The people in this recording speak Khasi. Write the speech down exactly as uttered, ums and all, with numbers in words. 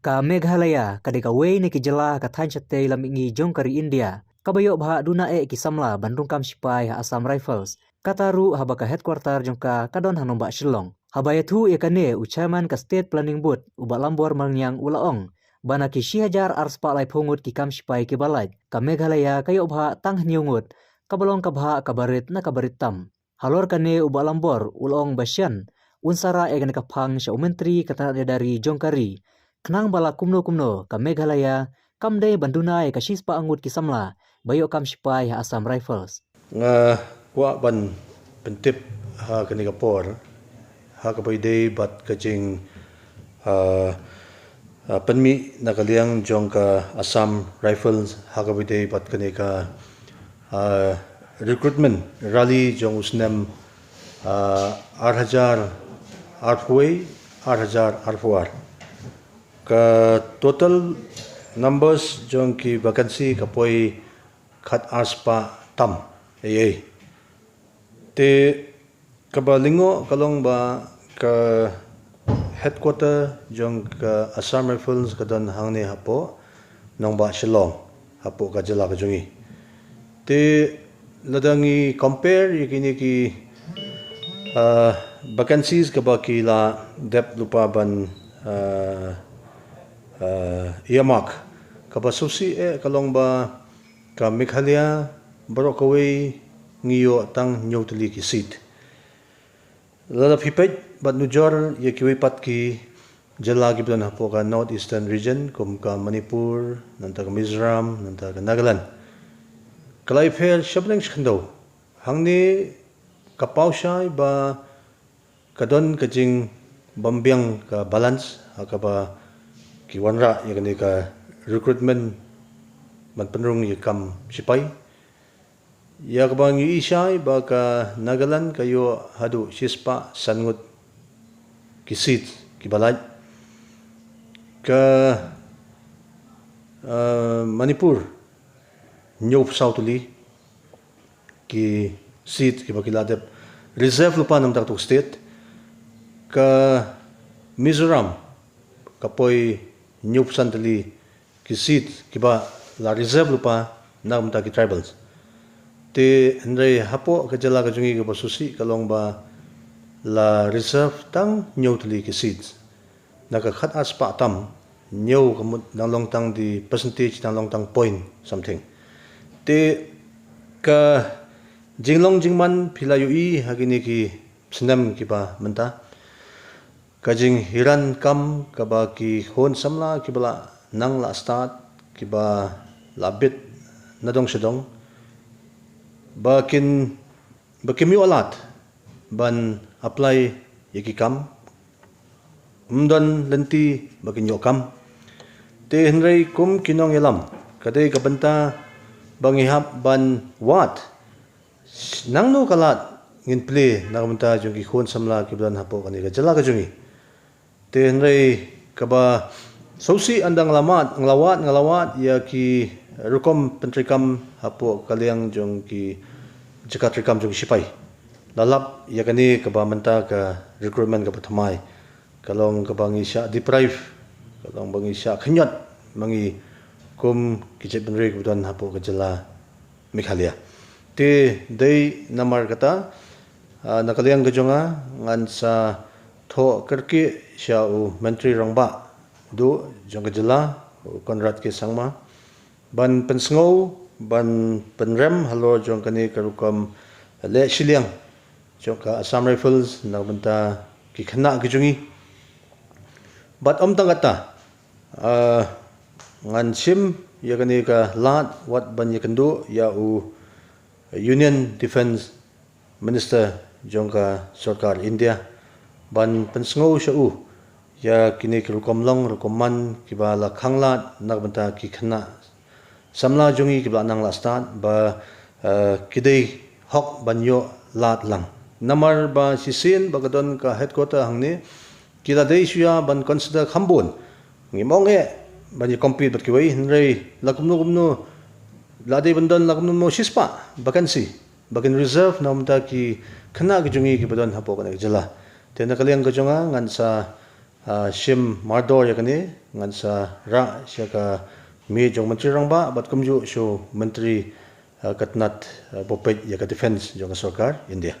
Ka Meghalaya ka dei kawei na ki jylla ha ka thaiñ shatei lam mihngi jong ka ri India kaba ïoh bhah duna eh ki samla ban rung kam shipai ha Assam Rifles. Kata ruh haba ka headquarter jong ka ka don ha nongbah Shillong. Haba ïathuh ïa kane, u chairman ka State Planning Board, u Bah Lambor Malngiang, u la ong ba na ki shi hajar ar spah laiphew ngut ki kam shipai kiba lait, ka Meghalaya ka ïoh bhah tang hynñiew ngut, kaba long ka bhah kaba rit na kaba rit tam. Halor kane, u Bah Lambor u la ong ba shen un sa rah ïa kane ka phang sha u Myntri ka tnat ïada ri jong ka ri, khnang ba la kumno kumno ka Meghalaya kam dei ban duna ïa ka shispah ngut ki samla ba ïoh kam shipai ha Assam Rifles. Nga kwah ban pyntip ha kane ka por ha kaba ïadei bad ka jing, ah, ah, pynmih na ka liang jong ka Assam Rifles ha kaba ïadei bad kane ka, ah, recruitment rally jong u snem, ah, ar hajar arphew wei, ar hajar arphew ar. Ka total numbers jong ki vacancy ka poi khat ar spah tam. Ei, ei. Te kaba lyngngoh ka long ba ka headquarter jong ka Assam Rifles ka don hangne hapoh nongbah Shillong, hapoh ka jylla ka jong ngi. Te lada ngi compare ïa kine ki, ah, vacancies kaba ki la dep lypa ban, ah, ah, earmark, kaba sngewsih eh ka long ba ka Meghalaya baroh kawei ngi ïoh tang hynñiew tylli ki seat. Lada phi peit bad nujor ïa kiwei pat ki jylla kiba don hapoh ka North Eastern Region, kum ka Manipur, nangta ka Mizoram, nangta ka Nagaland, ka la ïapher sha bneng sha khyndew. Hangne ka paw shai ba ka don ka jingbymbiang ka balance ha kaba ki wanrah ïa kane ka recruitment ban pynrung ïa ka kam shipai. Ïa kaba ngi i shai ba ka Nagaland ka ïoh haduh shispah san ngut ki seat kiba lait. Ka, eh, Manipur hynñiew phew saw tylli ki seat kiba ki la dep reserve lypa na ka bynta kato ka state. Ka Mizoram ka poi hynñiew phew san tylli ki seat kiba la reserve lypa na ka bynta ki tribals. Te hynrei hapoh ka jylla ka jong ngi kaba sngewsih ka long ba la reserve tang hynñiew tylli ki seats. Na ka khat ar spah tam, hynñiew ka mut dang long tang di percentage, dang long tang point something. Te ka jinglong jingman phi la ïohi ha kine ki snem kiba mynta. Ka jinghiar kam kaba ki khun samla kiba la nang la stad, kiba la bit na dong sha dong, ba kin, ba kim ïoh lad ban apply ïa ki kam. Ym don lynti ba kin ïoh kam. Te hynrei kum ki nongïalam, ka dei ka bynta ba ngi hap ban wad nangno ka lad ngin plie na ka bynta jong ki khun samla kiba don hapoh kane ka jylla ka jong ngi. Te hynrei kaba sngewsih, ynda nga la mad, nga la wad, nga la wad ïa ki rukom pyntreikam hapoh ka liang jong ki jaka treikam jong ki shipai. La lap ïa kane kaba mynta ka recruitment kaba thymmai. Ka long kaba ngi shah deprive, ka long ba ngi shah khynñiot ma ngi kum ki jaitbynriew kiba don hapoh ka jylla Meghalaya. Te dei namar kata, ah, na ka liang ka jong nga ngan sa thoh kyrkieh sha u Myntri Rangbah Duh jong ka jylla, u Conrad K Sangma, ban pynsngew, ban pynrem halor jong kane ka rukom leh shiliang jong ka Assam Rifles na ka bynta ki khynnah ki jong ngi. Bad ym tang kata, ah, ngan shim ïa kane ka lad wat ban ïakynduh ïa u Union Defence Minister jong ka sorkar India ban pynsngew sha u ïa kine ki rukom long rukom man kiba la khang lad na ka bynta ki khynnah samla jong ngi kiba la nang la stad ba, eh, ki dei hok ban ïoh lad lang. Namar ba shisien ba ka don ka headquarter hangne, ki la dei shuwa ban consider kham bun. Ngim ong eh ban ïa compete bad kiwei, hynrei la kumno kumno, la dei ban don la kumno kumno shispah vacancy ba kin reserve na ka bynta ki khynnah ki jong ngi kiba don hapoh kane ka jylla. Te na ka liang ka jong nga ngan sa, shim mardor ïa kane, ngan sa rah sha ka mei jong Myntri Rangbah bad kumjuh sha u Myntri ka tnat ba peit ïa ka defence jong ka sorkar India.